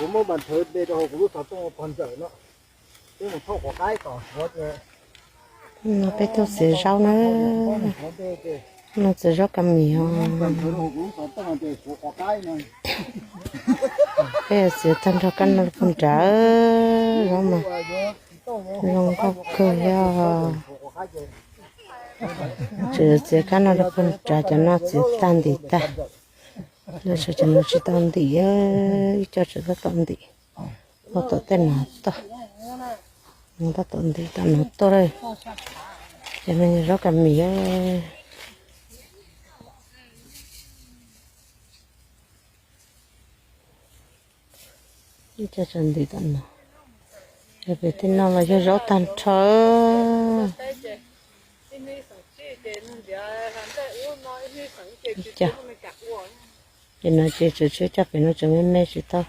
Kuv muab npas nthawv de rau hauv kuv lub xov tooj pog ntsawm no. Peb mus thauj quav qaib tom suav ces. No peb tuaj txiav zaub na. No txiav zaub kas mis os. Peb txiav tag nrho kab no rau puag nrad. Zaub mas zoo nkauj kawg thiab. Tseem txiav kab no rau puag nrad, cov no txiav tag ntim tag. Lawv tseem cov no tsis tau ntim, ib co tseem tab tom ntim. Ua tom tej no tuaj, tab tom ntim tom no tuaj lawm. Ces no yog zaub kas mis. Ib co tseem ntim tom no. Yog pem tej no los yog zaub tag nrho. Ib co, ces no ces tseem tshuav cov pem no tseem me me tsis tau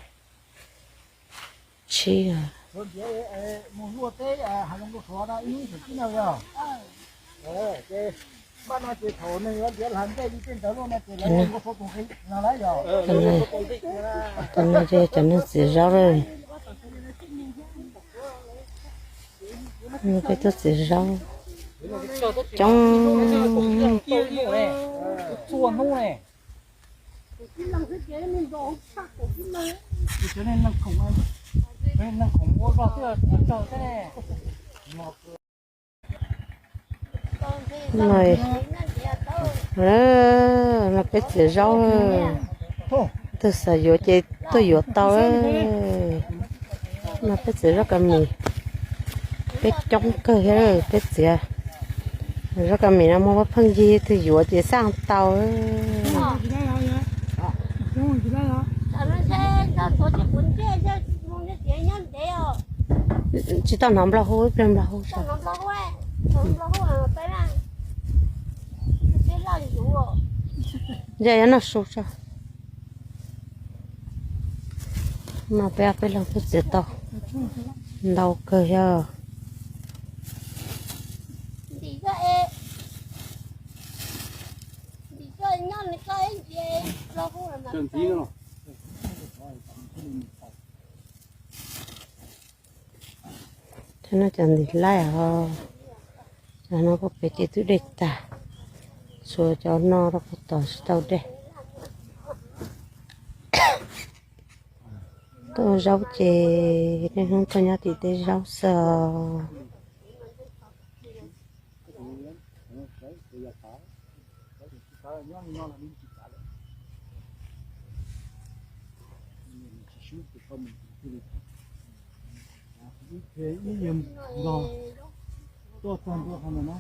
tshiab. Cov no ces cov neeg txiav zaub lawm. Peb tuaj txiav zaub coob. No peb txiav zaub, twg xav yuav ces tuaj yuav tau. No peb txiav zaub kas mis, peb coob kawg thiab peb txiav. Zaub kas mis no muaj pheej yig, twg yuav ces xaj tau. Tsis tau hnov nplog hu, ib pliag nplog hu tso. Ntshe yuav noj su tso. No peb, peb leeg peb txiav tau ntau kawg thiab. Cov no cov ntim laib os. Cov no kuj pem ces twb dej tag, tshuav cov no rau puag tod tsis tau dej. Tuaj zaub ces niaj hnub tuaj nyob tim tej zaub xwb os. Ib yam nkaus, tuaj txog ntua qhov ntawm no.